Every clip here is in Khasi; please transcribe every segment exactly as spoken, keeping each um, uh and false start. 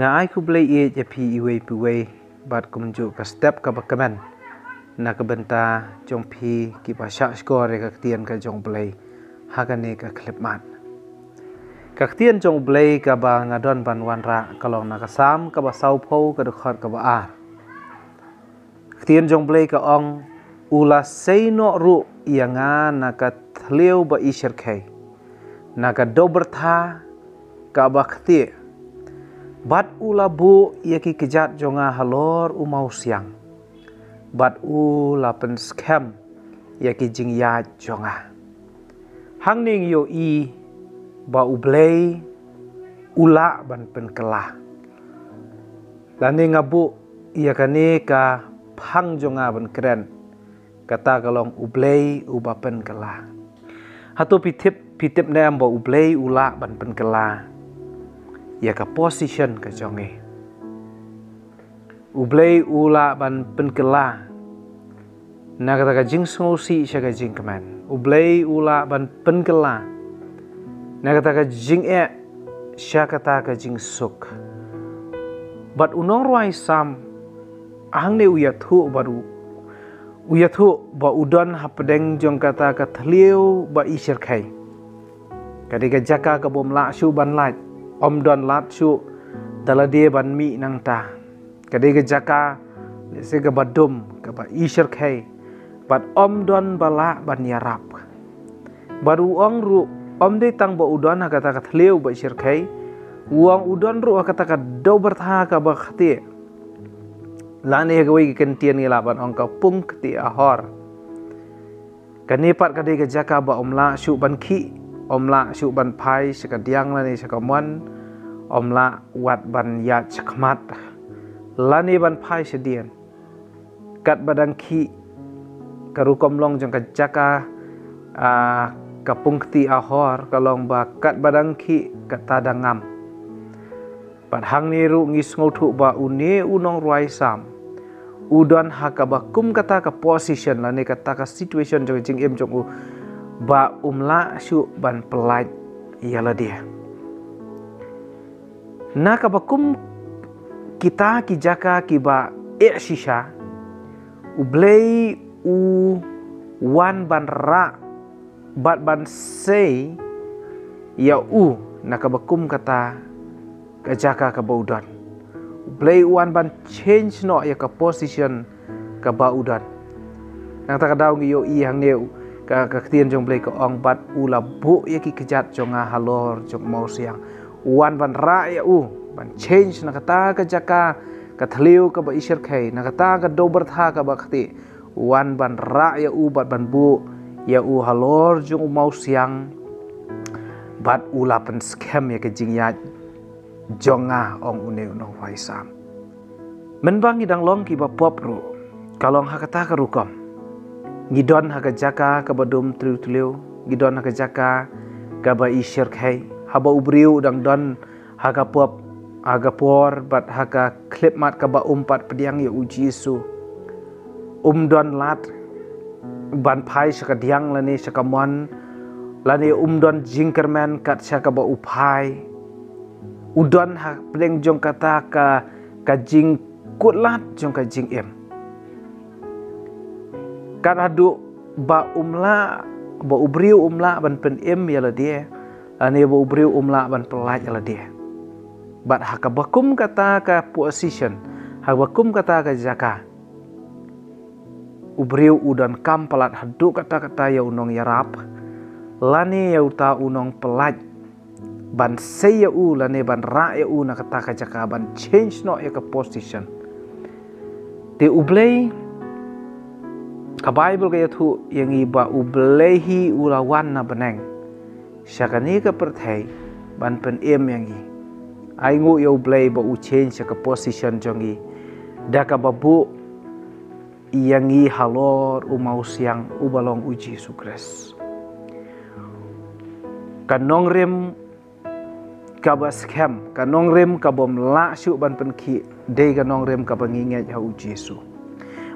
Nga ai khublei ïeit ïa phi iwei pa iwei bad kumjuh ka step kaba kmen na ka bynta jong phi kiba shah shkor ïa ka ktien ka jong U Blei ha kane ka khyllipmat. Ka ktien jong U Blei kaba nga don ban wanrah ka long na ka Salm kaba sawphew, ka dkhot kaba ar. Ka ktien jong U Blei ka ong, u la sei noh ruh ïa nga na ka thliew ba ishyrkhei, na ka dewbyrtha kaba ktieh, bad u la buh ïa ki kjat jong nga halor u mawsiang, bad u la pynskhem ïa ki jingïaid jong nga. Hangne ngi ïohi ba U Blei u lah ban pynkylla. Lane nga buh ïa kane ka phang jong nga ban kren, kata ka long U Blei uba pynkylla. Hato phi tip, phi tip ne em ba U Blei u lah ban pynkylla ïa ka position ka jong ngi? U Blei u lah ban pynkylla na kata ka jingsngewsih sha ka jingkmen. U Blei u lah ban pynkylla na kata ka jingeh sha kata ka jingsuk. Bad u nongrwai Salm hangne u ïathuh bad u, u ïathuh ba u don hapdeng jong kata ka thliew ba ishyrkhei. Ka dei ka jaka kaba um lah shuh ban lait, um don lad shuh da lade ban mih nangta. Ka dei ka jaka lehse kaba dum, kaba ishyrkhei, bad um don ba lah ban ïarap. Bad u ong ruh, um dei tang ba u don ha kata ka thliew ba ishyrkhei, u ong u don ruh ha kata ka dewbyrtha kaba ktieh. Lane ha kawei ka kyntien ngi lah ban ong ka pung ktieh ahor. Kane pat ka dei ka jaka ba um lah shuh ban khih, um lah shuh ban phai sha ka diang lane sha ka mon, um lah wat ban ïaid sha khmat lane ban phai sha dien. Katba dang khih, ka rukom long jong ka jaka, ah, ka pung ktieh ahor ka long ba katba dang khih kata dang ngam. Bad hangne ruh ngi sngewthuh ba une u nongrwai Salm u don ha kaba kum kata ka position lane kata ka situation jong ka jingim jong u ba um lah shuh ban pyllait ïa lade. Na kaba kum kita ki jaka kiba eh shisha, U Blei u wan ban rah bad ban sei ïa u na kaba kum kata ka jaka kaba u don. U Blei u wan ban change noh ïa ka position kaba u don. Nangta ka daw ngi ïohi hangne u, ka, ka ktien jong U Blei ka ong, bad u la buh ïa ki kjat jong nga halor jong u mawsiang. U wan ban rah ïa u ban change na kata ka jaka ka thliew kaba ishyrkhei, na kata ka dewbyrtha kaba ktieh. U wan ban rah ïa u bad ban buh ïa u halor jong u mawsiang, bad u la pynskhem ïa ka jingïaid jong nga, ong une u nongrwai Salm. Mynba ngi dang long kiba pop ruh ka long ha kata ka rukom. Ngi don ha ka jaka kaba dum thliew thliew, ngi don ha ka jaka kaba ishyrkhei. Haba u briew u dang don ha ka pop, ha ka por bad ha ka khyllipmat kaba um pat pdiang ïa U Jisu, um don lad ban phai sha ka diang lane sha ka mon, lane um don jingkyrmen kat sha kaba u phai. U don hapdeng jong kata ka, ka jingkut lad jong ka jingim. Kat haduh ba um lah, ba u briew um lah ban pynim ïa lade, lane ba u briew um lah ban pyllait ïa lade. Bad ha kaba kum kata ka position, ha kaba kum kata ka jaka, u briew u donkam palat haduh katta katta ïa u nongïarap, lane ïa uta u nongpyllait, ban sei ïa u lane ban rah ïa u na kata ka jaka, ban change noh ïa ka position. Te U Blei, ka Baibl ka ïathuh ïa ngi ba U Blei hi u la wan na bneng sha kane ka pyrthei ban pynim ïa ngi. Ai nguh ïa U Blei ba u change ïa ka position jong ngi da kaba buh ïa ngi halor u mawsiang uba long U Jisu Khrist. Ka nongrim kaba skhem, ka nongrim kabym lah shuh ban pynkhih, dei ka nongrim kaba ngi ngeit ha U Jisu.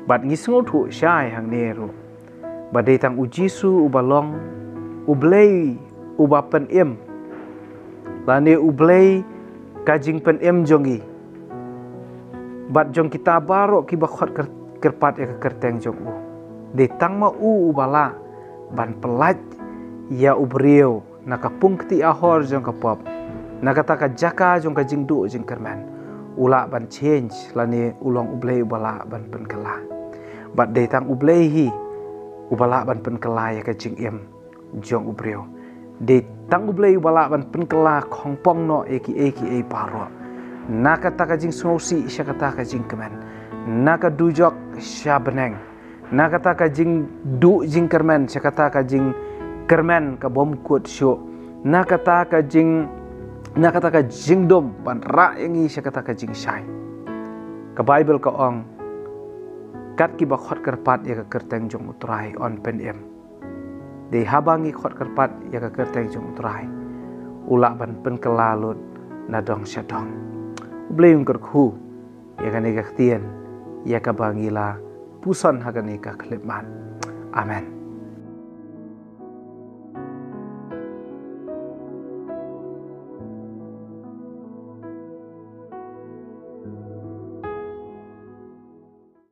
Bad ngi sngewthuh shai hangne ruh ba dei tang U Jisu uba long U Blei uba pynim, lane U Blei ka jingpynim jong ngi. bad jong kita baroh kiba khot kyrpat ïa ka kyrteng jong u. Dei tang ma u uba lah ban pyllait ïa u briew na ka pung kti ahor jong ka pop, na kata ka jaka jong ka jingduh jingkyrmen. U lah ban change lane u long u Blei uba lah ban pynkylla. Bad dei tang u Blei hi uba lah ban pynkylla ïa ka jingim jong u briew. Dei tang u Blei uba lah ban pynkylla khongpong noh ïa kiei kiei baroh, na kata ka jingsngewsih sha kata ka jingkmen, na ka dujok sha bneng, na kata ka jingduh jingkyrmen sha kata ka jingkyrmen ka bym kut shuh, na kata ka jing na kata ka jingdum ban rah ïa ngi sha kata ka jingshai. Ka Baibl ka ong, kat kiba khot kyrpat ïa ka kyrteng jong u Trai yn pynim. Dei haba ngi khot kyrpat ïa ka kyrteng jong u Trai, u lah ban pynkylla lut na dong sha dong. U Blei un kyrkhu ïa kane ka ktien ïa kaba ngi la puson ha kane ka khyllipmat. Amen.